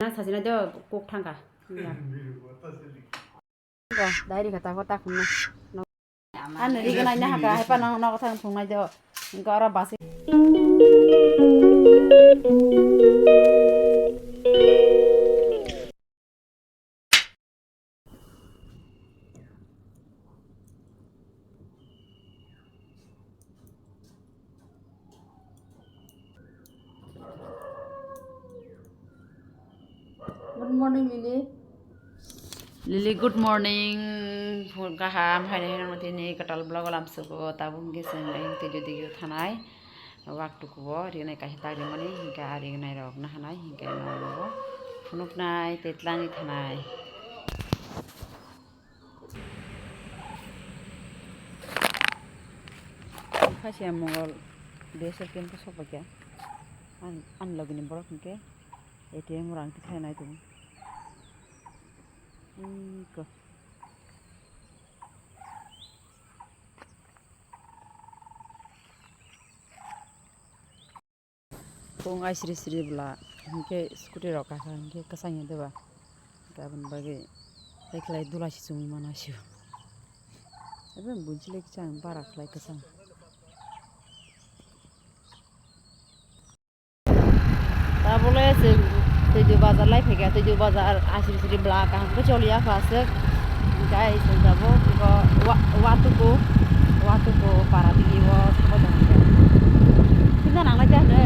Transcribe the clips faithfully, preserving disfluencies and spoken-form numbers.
Nang sachina do kok thangkha. Dai ri kha ta ko ta khumna. Ano ri gana ina haka hepa nang nogo thang phungnai do. Engka oro basi. Good morning, Lily. Lily, good morning. Phung kaham, haino haino tini kwtal vlog o lamsugo, tabuk hwnkhe chwng ayang twijo digio thanai. Wak tukuo rinai kaisa tak rimani, hinkhe a rinai rok nahanai, hinkhe nogo phunuknai tei tlangwi thanai. Khasiya Mongol B S F camp khe sokphaikha. Ang, ang logini borok hinkhe A T M rang tikhlai nai tongo. Ui ko. Kung ai sri sri bwla hinkhe scooty rok kakha hinkhe kwchang ya deba. Hinkhe aboni bagwi ekhlai dula si chumui mano sio. Abo bunsile kwchang bara khlai kwchang. Tabole se Twidu bazar lai phaikha, Twidu bazar asri sri bwla kaham khe choliya pha aswk. Hinkhe ai se tabuk iko wa-, watuku, watuku para digi o sabo tongkha. Himna nanglai khe hwno.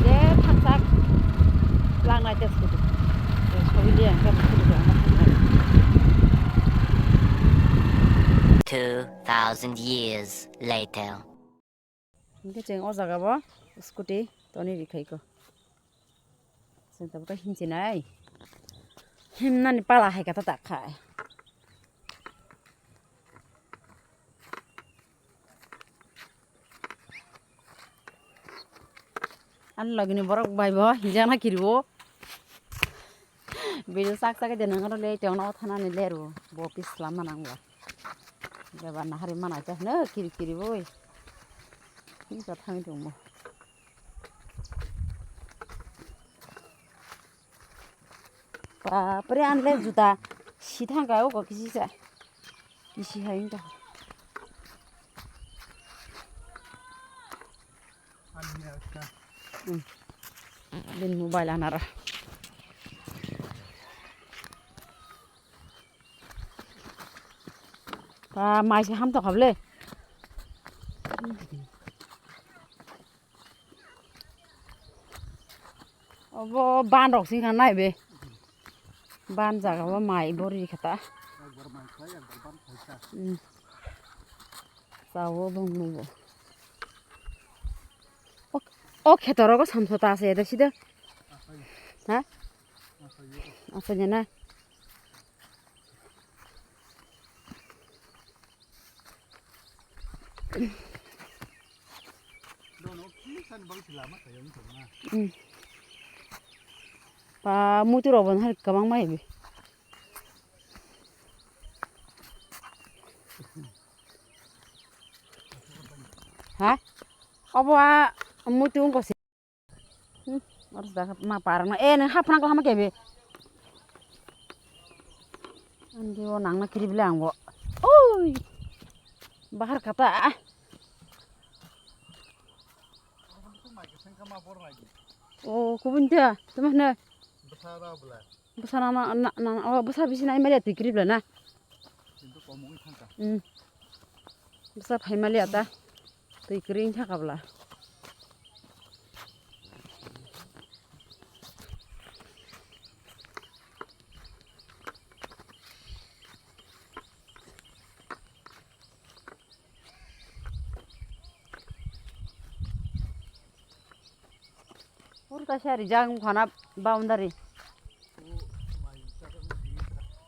Je thangsak langnai tei scooty. Sobiliya hinkhe scooty tongma thangnai. Two thousand years later. Hinkhe chwng o jaga o scooty toni ri khaiko. Chwng tabuk khe himchinai. Himnani pala hai khe ta tak khai. Ani logini borok bai bo hinjakna kiriwo. Video sak sak de nang rw le tong no thanani le rw bo pis lam manang ba. Jaba nahari manai ta hwno kiri kiri boi. Ni ka thang tong mo. Bapre, anle juta si thangkha, o kok kisi sa. Kisi hai wngkha. Hmm. Bini mobile anara. Ba, mai se ham tongkha bwle. Obo ban rok sing kha nai be. Ban jaga o mai bori kha ta. Ekbar mai khlai, ekbar ban khlai kha. Hmm. Sao bong bong bo. O, o kheto rogo samso ta se da sida. Asai. Ha? Asai. Asai na. Hmm. Pa muitu rok bo hai kwbangma ibi. Ha? Obo a muitu wngkha se. Hmm, oro da ma parang na. Eh, nang hapna ko hama kebe. Andi o nang na kiri bile angbo. Oi. Bahar kata. O, kubun dia. Tuma na. Bwsa na, na, na, o, bwsa bisi nai mali twi kiri bile na. Hmm. Bwsa phai mali ata. Twi kwrwi wngkha kabla. Ur kaisa rijak wngkha na boundary.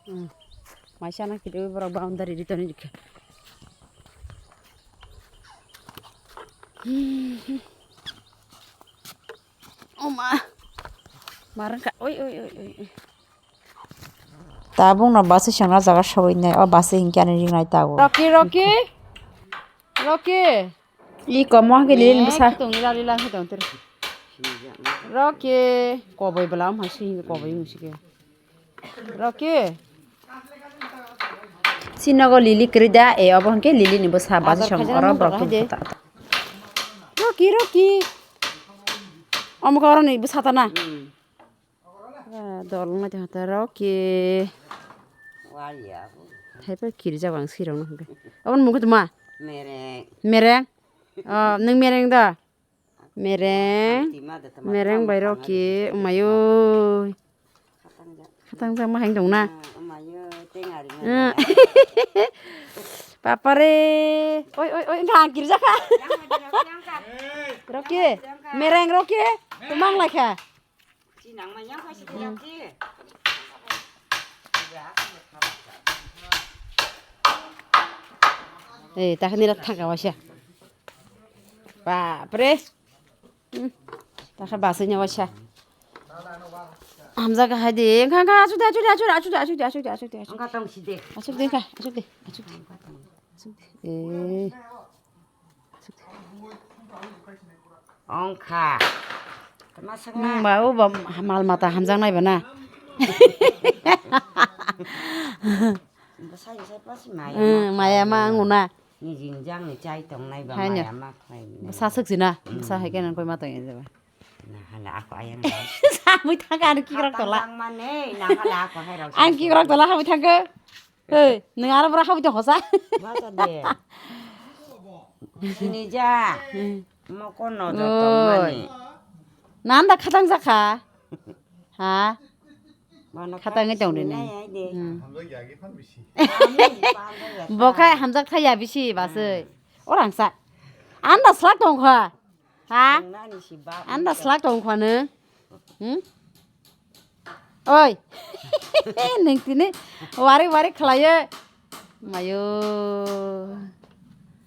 Hmm. Maisa na kiri borok boundary ritoni rikha. Oma. Marang ka. Oi, oi, oi, oi, oi. Tabuk no bus song na jaga sogwi nai. O bus hinkhe ani ringnai tabuk. Rocky, Rocky. Rocky. I komo hake lil bwsa. Tong lila lila tong ter. Rocky, koboi bwla wng hai se hinwi koboi wng sike. Rocky. Sinogo Lily kwrwi da, e obo hwnkhe Lily ni bwsa basi song oro borok tong kha ta. Rocky, Rocky. Omo khe oro ni bwsa ta na. Ah, dol wng nai tongkha ta Rocky. Thaipa kirijak ang sirok no hwnkhe. Obo ni mung khe tma? Mereng. Mereng? Oh, nwng mereng da? Mereng. Mereng bai Rocky, umayoi. Khatang jama hai tong na. Umayoi, tengari. Papare. Oi, oi, oi, nang kirja kha. Rocky, mereng Rocky. Tumang lai kha. Eh, takhani rak thaka waisa. Bapre. Hmm. Takha basai nya waisa. Hamjak hai de. Engkha, engkha, achuk de, achuk de, achuk de. Engkha tong si de. Achuk de, engkha, achuk de, achuk de. Achuk de. Eh. Ongkha. Nwng ba o ba mal mata hamjaknai ba na? Bwsai sai pasi maya. Hmm, maya ma ang una. Nijing jang ni chai tong nai ba. Haino. Maya ma khlai ni. Bwsa swk si na? Hmm. Bwsa hai khe nang koi ma tong ya ba. Na hala ako ayang. Samui thang ka ano kikrok tola. Tang mane na hala ako hai rok. Ang kikrok tola hamui thang ko. Hei, nwng aro bwrwi habwi tongkha sa? Masa de. Sini ja. Hmm. Mokon no joto mani. Oi. Nanda khatang jakha. Ha? Mano khatang kha tong de sini nai. Nai ai de. Hmm. Hamjak yagi phan bisi. Bo khai hamjak thaya bisi basai. Hmm. Orang sa. Anda slak tongkha. Ha? Nani si ba. Anda slak tong khwano. Hmm? Oi. Neng tini wari wari khlayo. Mayo.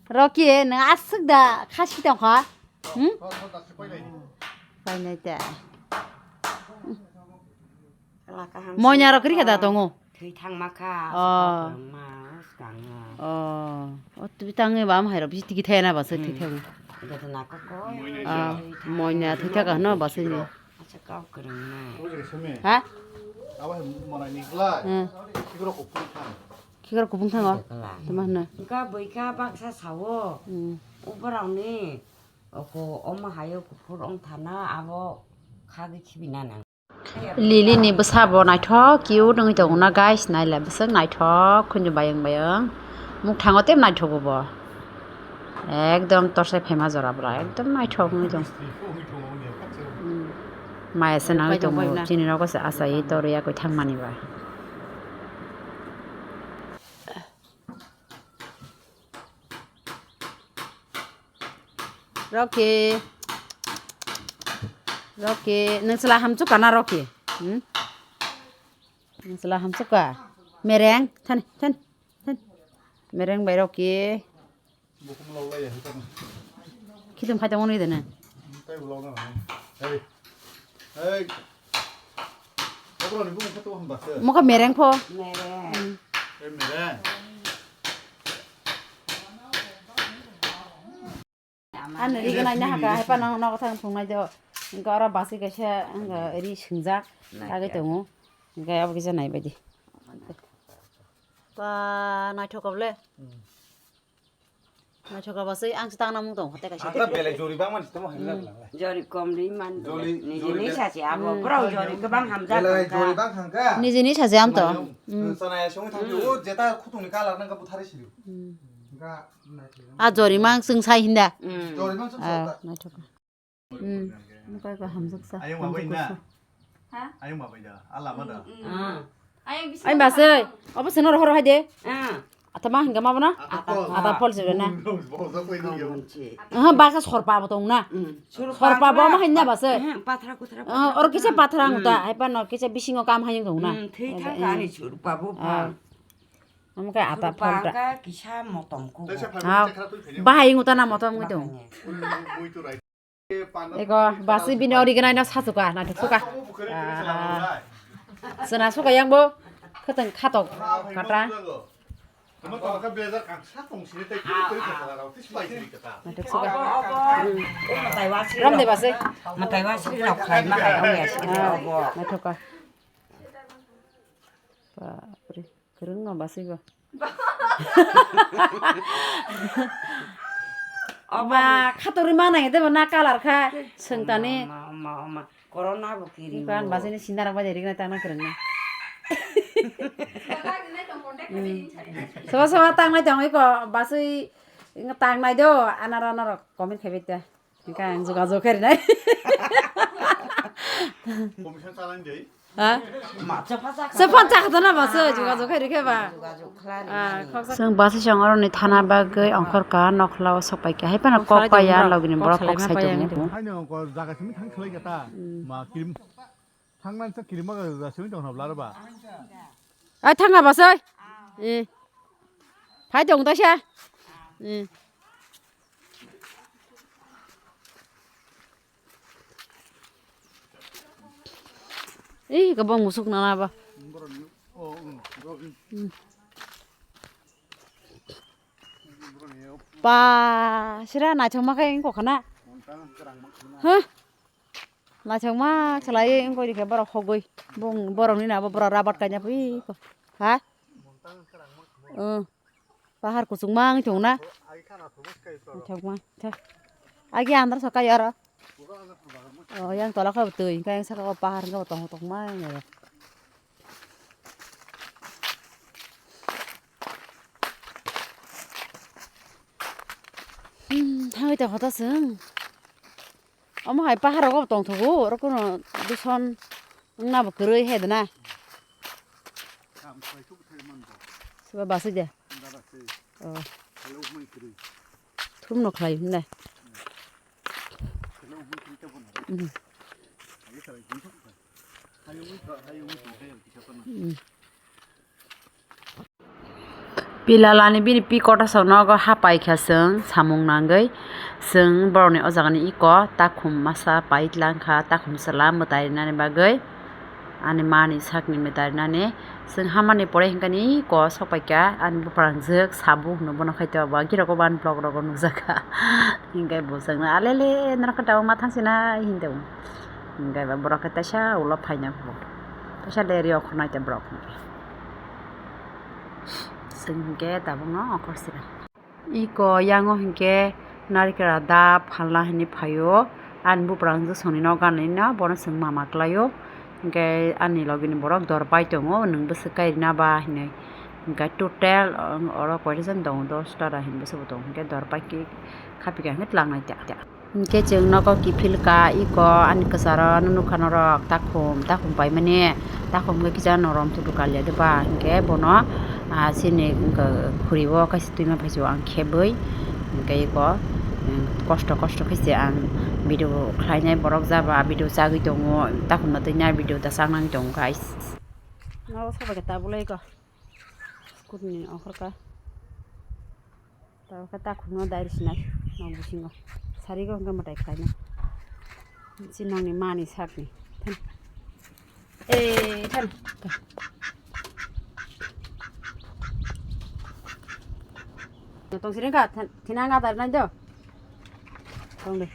Rocky, neng aswk da khasi tong kha? Hmm? Painai ta. Moina rok rikha da tongo. Thwi thangma kha. Oh. Kwrwngma swkango. Oh. O twi tangwi ba am hai rok bisi tigi thaya na ba se thwi thangwi. Joto na koko. Ah, moina thwi thaka hwno ba se ni. Acha kau kwrwngma. Ha? Abo hai monaini glai. Hmm. Khikro kupung thang. Khikro kupung thango. Tama hwno. Engka boika baksa sawo. Hmm. Ubarao ni oko omo hayo kuphur ong thana abo khagwi khibina nang. Lily ni bwsa bo naithok cute wngwi tongo na guys, naila bwswk naithok khunju bayung bayung, mukthango tei naithogo bo, ekdom torsai phaima jora bwla ekdom naithok wngwi tongo. Hmm. Maya se nangwi tongo, chini nogo se achaiwi torwi yakwi thangmani ba. Rocky. Rocky, nwng chwla hamchwk kana Rocky? Hmm? Nwng chwla hamchwk ka? Mereng, thani, thani, thani. Mereng bai Rocky. Khitum khai tongmani de na. Hey. Hey. Okroni bumung khe to hamba se. Mokha mereng pho. Mereng. Hmm. Eh, mereng. Ani ri gwnai na haka, hai pa nang nogo thang thungnai do. Engka oro basi kaisa, engka ri swngjak, agwi tongo. Engka abo kisa nai baidi. Ba, naithok kable. Hmm. Naithok kha basai, ang se tangna mung tong hote kaisa. Ang ta belai jori bangmani se tamo hai. Hmm. Jori kom ri man. Jori, nijini jori sa se abo. Hmm. Borok jori kwbang hamjak belai jori bang thangkha. Nijini sa se am to. Hmm. Sanaya songwi thangkha. Hmm. O jeta khutungni colour nangkha buthari siri. Hmm. Ga naithok. A jori mang chwng sai hinda. Hmm. Jori mang chwng sai ta. Naithok. Hmm. Mukai ko hamjak sa. Ayung hamjak bai na. Ko sa. Ha? Ayung bai da. Ala ma da. Hmm, hmm. Ah. Ayung bisa. Ai basai. Obo seno rohor hai de. Ah. Atama hingga ma bana? Ata phol. Ata phol se na. Bojak bai do. Aha, baka sorpa bo tong na. Hmm. Sorpa bo ma hinna basai. Hmm, pathra kuthra. Ah, oro kisa pathra nguta. Hmm. Hai pa no kisa bisingo kam hayung tong na. Hmm, thwi thang ka ni sorpa bo pa. Ah. Omo khe ata phol ta. Sorpa ka kisa motom ko. Ah, bahai nguta na motom ngi tong. Bahai. Eko, basi bini ori gwnai no sachuka, naithok suka. Ah, sena suka yang bo, khwtwng khatok, katra. Naithok se ba. Ram de ba se. Mwtai wasri rok khlai ma hai, ong ya se obo. Naithok ka. Bapre, kwrwng no ba se go. Oba khatori ma nang de ba na color kha. Swng tani. Oma, oma, oma. Corona bo kiri. Ipan bo. Basini sinda rok bai rikna tangna kwrwngna. Soba soba tangnai tong iko basui tangnai do anaro anaro comment khaibai ta. Hingka ang jogajog kharinai. Commission chalan jai. Ha? Macha pasa. Se phone chakha na basu jogajog khairi khe ba. Jogajog khlai. Ah, rimani. Khoksa. Chwng basui chwng oroni thana bagwi ongkhorka nokhla o sokpai kha. Hai phano kok paya logini borok kok sai tongo. Haino ongkor jaga simi thang khlai kha ta. Hmm. Ma kirim. Thangna sa kirima ga simi tong habla ba. Ai thangna basai. Eh. Phai tong ta sa. Eh. Eh, kabang musuk nana ba. Hmm. Ba, sira naithok ma khe wngkha khana. Huh? Naithokma khlaiwi wngkha rikhe borok hogwi. Bung borokni nabo borok rabat kaina pui kho. Ha? Pahar kuchukma wng tongna. Naithokma. Agi andar sokai oro. O yang tola khe twi, hingkhe yang saka o pahar hingkhe bo tong tongma. Hmm, thangwi tong kha ta chwng. Omo hai pahar rogo bo tongthogo, oro kuno duson wngna bo kwrwi hai dana. Soba basui de. Oh. Thum no khlai hwnle. Hmm. Hmm. Pilalani bini pi kotor song nogo hapai kha chwng samung nangwi. Chwng borokni o jagani iko takhum masa pai tlang kha, takhum chwla mwtai rinani bagwi. Ani mani sakni mwtai rinani. Chwng hamani pore hinkhe ani iko sok pai kha, ani buprangjwk sabu hwnwi bono khaito abo girok o bo ani vlog rogo nukjak kha. Hinkhe bo chwngno alele norok khe tabuk ma thang sinai hinwi tongo. Hinkhe ba borok khe teisa ulo phaina kho. Teisa leri okhornai te borok. Chwng hinkhe tabukno okhor sira. Iko yango hinkhe narikra dap phalna hinwi phaio. Ani buprangjwk songni nok ganino bono chwng mama kwlaio. Hinkhe ani logini borok dor pai tongo, nwng bwswk kai rina ba hinwi. Hinkhe total oro koijasan tongo, dosta da hinwi bwswk bo tongo. Hinkhe dor pai khe khapikha hinkhe tlangnai ta. Hinkhe chwng nogo kiphil ka, iko ani kwcharo nukha norok takhum, takhum paimani, takhum khe kisa norom thudu kalia de ba, hinkhe bono, ah, chini wngkha khuribo kaisa twima phaisio ang khebwi, hinkhe iko, um, kosto kosto khe se ang video khlainai borok jaba video chagwi tongo, takhumno twina video ta chaknani tongo guys. Nogo sabai khe tabulai iko scooty ni ongkhorka. Tabukhe takhukno dai rwsinai nok bisingo. Sarigo hwnkhe mwtai khlainai. Chini nokni mani sakni. Than. Eh, than. Tong siring kha, than, thina ang adar nai do. Tong de.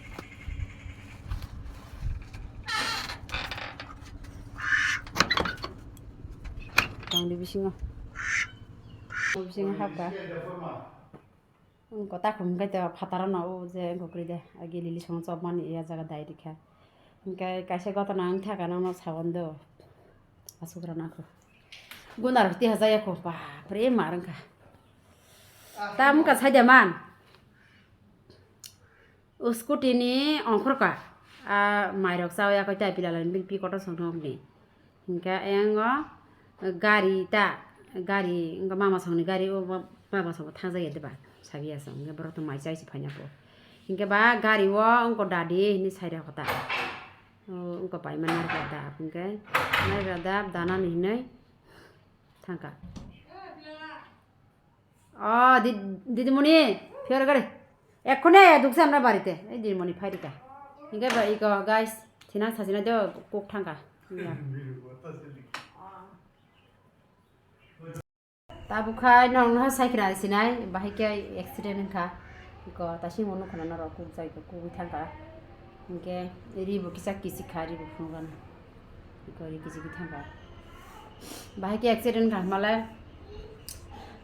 Tong de bisingo. Bisingo hapkha. Wngkha takhum hwnkhe to phataro no o je wngkha kwrwi de, agi lili songno chopmani ya jaga dai rikha. Hinkhe kaisa gotona wngkha kha nangno sabon do. Asukra nangkho. Guna rok tiha jaya kho, bapre mar wngkha. Ta wngkha saida man. O scooty ni ongkhorka. A mairok chawi akoi tai pilalani bini pi kotor songno wngni. Hinkhe ayang o gari ta, gari wngkha mama songni gari o ba-, mama songbo thang jaya de ba sabi asong hinkhe borok tong mai chai se phaina po. Hinkhe ba gari o wngkha dadi hinwi sai rokha ta. O wngkha paima narikra dap hinkhe narikra dap danani hinwi thangkha. O, di-, didimoni, phiyar gari. Ekhone dukse amra barite. Ei didimoni phai rika. Hinkhe ba iko, guys, thinang sachina do kok thangka. Ya. Tabuk khai nokno saikra sinai, bahai khe accident wngkha. Ko tasing bo nukha na norok kuk jai khe kugui thangkha. Hinkhe ribo kisa kichik kha, ribo phunukgana. Ko ri kichigui thangkha. Bahai khe accident wngkha hwnmale,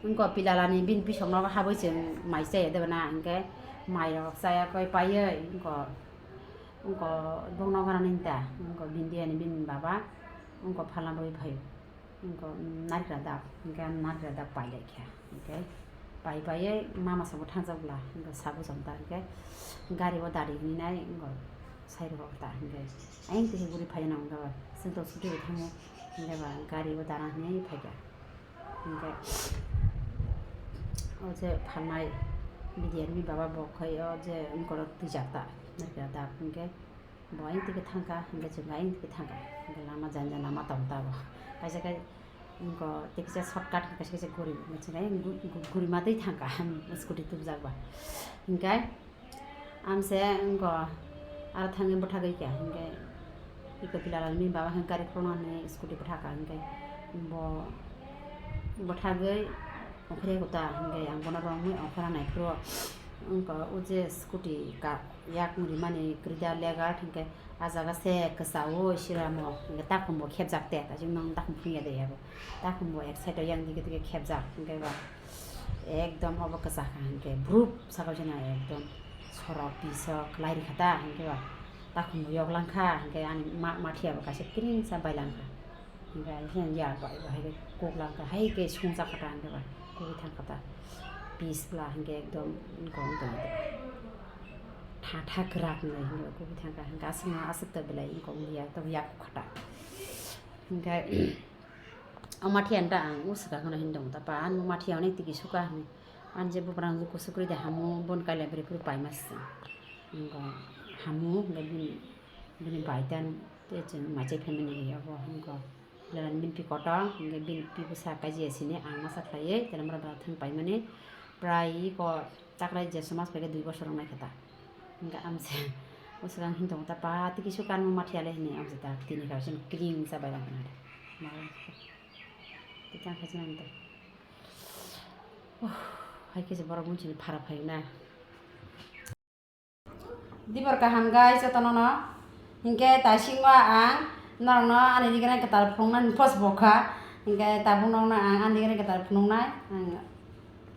wngko pilalani bini bisokno habwi chwng mai chaya debana, hinkhe mairok chaya koi paiwi wngko, wngko bokno ganani ta, wngko bini diyani bini baba, wngko phalna bagwi phaio. Wngkha, mm, narikra dak, hinkhe ang narikra dak pai lai kha, hinkhe pai paiwi mama sabo thangjak bwla, hinkhe sabo chwng ta, hinkhe gari o dari hinwi nai, wngkha sai rwkha ta, hinkhe ayang twi guri phai nang wngkha ba, chwng to scooty bai thango, hinkhe ba gari o dara hinwi phai kha, hinkhe o je phalnai B D R ni baba bo khai o je wngkha twijak ta, narikra dak, hinkhe. Bo ayang twi khe thangkha, hinkhe chwng ayang twi khe thangkha. Hinkhe lama jani jani lama tong ta bo. Kaisa khe, wngkha, tei kisa shortcut, kaisa kisa guri, chwng ayang gu-, gu-, guri ma twi thangkha, scooty tubujak ba. Hinkhe, amse, wngkha, aro thangwi bwthagwi kha, hinkhe, iko pilalal ni baba hinkhe gari khuloknani scooty bwthakha, hinkhe, bo bwthagwi ongkhorya kota, hinkhe, ang bono romwi ongkhorna naiphuru, wngkha, o je scooty ka, yak rimani kwrwi da legar, hinkhe ah jaga se kwchao siramo, hinkhe takhumbo khepjak te, tei chwng nang takhum phunukya de yabo. Takhumbo ek side o yang dige dige khepjak, hinkhe ba ekdom obo kwchakha, hinkhe bwrwp saka jana ekdom sorok pisok lai rikha ta, hinkhe ba takhumbo yok langkha, hinkhe ani ma, mathiya bo kaisa kiring sa bai langkha. Hinkhe hai khe ya bai bai hai khe kok langkha, hai khe sungjakha ta, hinkhe ba kok thangkha ta. Pis bwla hinkhe ekdom gom tongwi tongkha. Tha tha kwrak nai hinwi kok thangkha, hinkhe aswkno aswk ta belai wngkha wngya, tamo yak kha ta. Hinkhe o mathiya ta ang o swkang no hin tong ta pa, ano mathiya onek tiki suka hinwi. Ani je buprang je kusuk rwi de hamu, bon kaila bwrwi phuru paima se. Wngkha hamu, hinkhe bini, bini bai ta tei chwng maichai phaimani ri obo wngkha. Lelani bini pi kotor, hinkhe bini pi bwsa K G S ni ang masa khlaiwi, tei lamra ba thang paimani prai iko takrai je somas paikhe dui bosor wngnai khe ta. Hinkhe amse o swkang hin tongo ta pa tiki su kanmo mathiya le hinwi amse ta tini kaisa kiring sa bai langkha na de. Tei tang khe chwng ta. Hai khe se borok mungsini phara phai na. Dibor kaham guys, jotono no. Hinkhe taisingma ang norokno ani digini kwtal phunuknani post bokha. Hinkhe tabuk norokno ang ani digini kwtal phunuknai. Ang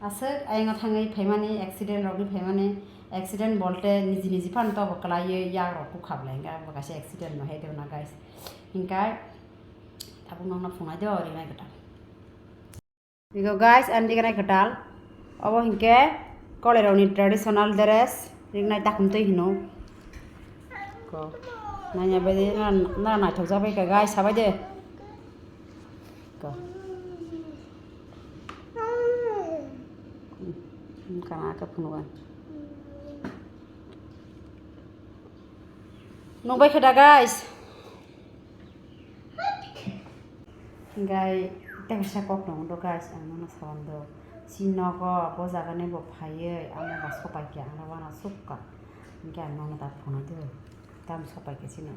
aswk ayang thangwi phaimani, accident rokni phaimani. Accident bolte niji niji phano tobo kwlaiwi yak rok kukha bwlai, hinkhe abo kaisa accident no hai tongna guys. Hinkhe tabuk norokno phunai do rinai kwtal. Ego guys, ani diganai kwtal. Obo hinkhe kolerokni traditional dress, riknai takhum twi hino. Ko, nanya bede na, na naithok jak bai kha guys, sabai de. Ko. Hmm, kana ka phunukgo. Nukbai khe da guys. Hinkhe tei kaisa kok tongo do guys, ang nono sawan do. Chini nogo bo jaga ni bo phaiwi amo ba sopai khe ang wana sukha. Hinkhe ang nono da phunai do. Tamo sopai khe chini.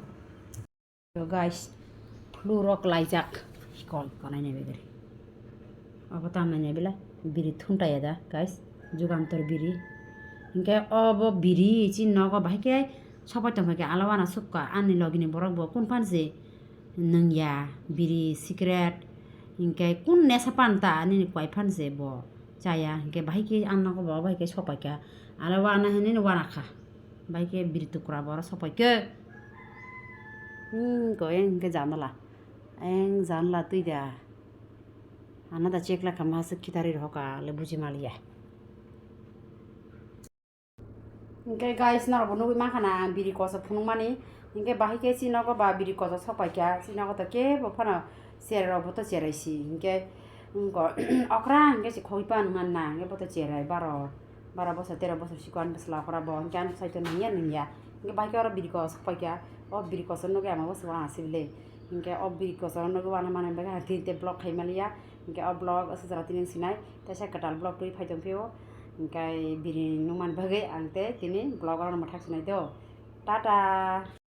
Do guys, phlu rok laijak. Kol konai nai begari. Obo tamo nai bela biri thunta ya da guys. Jugantor biri. Hinkhe obo biri chini nogo bahai khe sopai tongkha khe alo wana sukha. Ani logini borok bo kun phan se. Nwngya, biri, cigarette, hinkhe kun nesa pan ta nini kwai phan se bo chaya, hinkhe bahai khe ang nogo bo bahai khe sopai kha, aro wana hinwi wana kha, bahai khe biri tukra bo oro sopai khe, hmm, ko ayang hinkhe janala, ayang janala twi da, ano da chekla kha ma se khitari rw kha le buji maliya. Hinkhe guys, norokbo nugwi mankha na ang biri koso phunukmani. Hinkhe bahai khe chini nogo ba biri koso sopai kha. Chini nogo to kebo phano cherai rokbo to cherai si. Hinkhe wngkha okra hinkhe se khogwi pan man na. Hinkhe bo to cherai baro, baro bosor, tero bosor siko ani bwsla okra bo. Hinkhe ani bwsai to nungya nungya. Hinkhe bahai khe oro biri koso sopai kha. O biri koso nugwi ama bwskango wana sibile. Hinkhe o biri koso nugwi wana mani bagwi ang tini te vlog khai maliya. Hinkhe o vlog aswk jora tini sinai. Teisa kwtal vlog twi phai tongphio. Hinkhe biri nungmani bagwi ang tei tini vlog oro mwthak sinai do. Tata.